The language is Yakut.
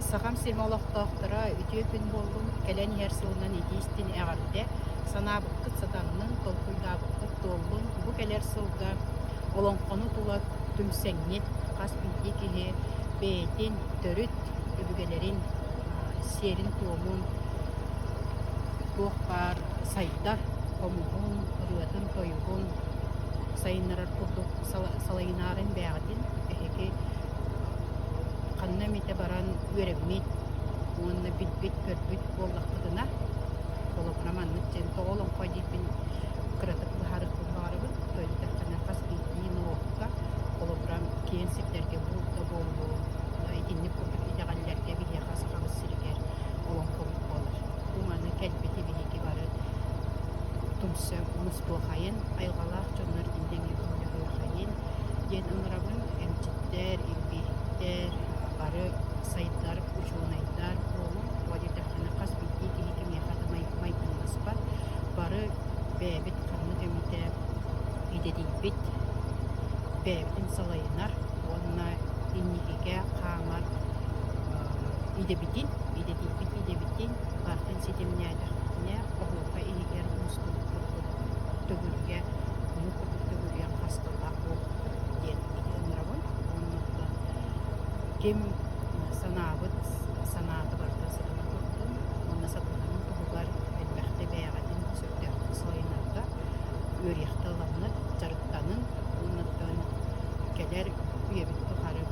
Сахам сирин олохтоохторо үтүө күн буоллун, кэлэн иһэр сылынан итии-истиҥ эҕэрдэ, санаабыккыт сатаннын, толкуйдаабыккыт туоллун, бу кэлэр сылга олоҥхону тула түмсэҥҥит, хас биирдии киһи бэйэтин төрүт өбүгэлэрин сиэрин-туомун туох баар сайдар хомуһун, ырыатын-тойугун сайыннарар курдук салайынаарын бэйэҕитин эһиги ханна эмитэ баран үөрэммит уонна билбит-көрбүт буоллаххытына, холобура маннык диэн тоҕо олоҥхо диирбин кыратык быһаарыахпын баҕарабын. Тоойдоххуна хас биирдии норуокка холобура киэҥ сирдэргэ булт да буоллун, итинник курдук итэҕэллэргэ биһиэхэ Сахабыт сиригэр олоҥхобут буолар. Бу маны кэлбити биһиги бары тумса мустуохайын, айылҕалаах дьоннор итиннэ көмөлөһүөхайын диэн ыҥырабын. Эмчиттэр, илбииһиттэр, бары сайдар учуонайдар буолуҥ. Тоҕо диэтэххинэ хас биирдии киһи кимиэхэ да майгыннаспат. Бары бэйэбит ханнык эмитэ идэтийбит, бэйэбитин салайынар уонна инникигэ хаамар идэбитин, идэтийбит идэбитин барытын ситимнээтэхпитинэ, оһуока иһигэр мустубут курдук төгүргэ, ону курдук төгүрүйэн хастыллаах буолбут диэн ити ыҥырабын. Оннуттан ким санаабыт санаата барыта сатана турдун уонна сатанарын туһугар элбэхтэ бэйэҕитин сөптөөхтүк салайынарга үөрүйэхтэ ылаҥҥыт, дьарыктанын уонна кэлэр үйэбит тухары.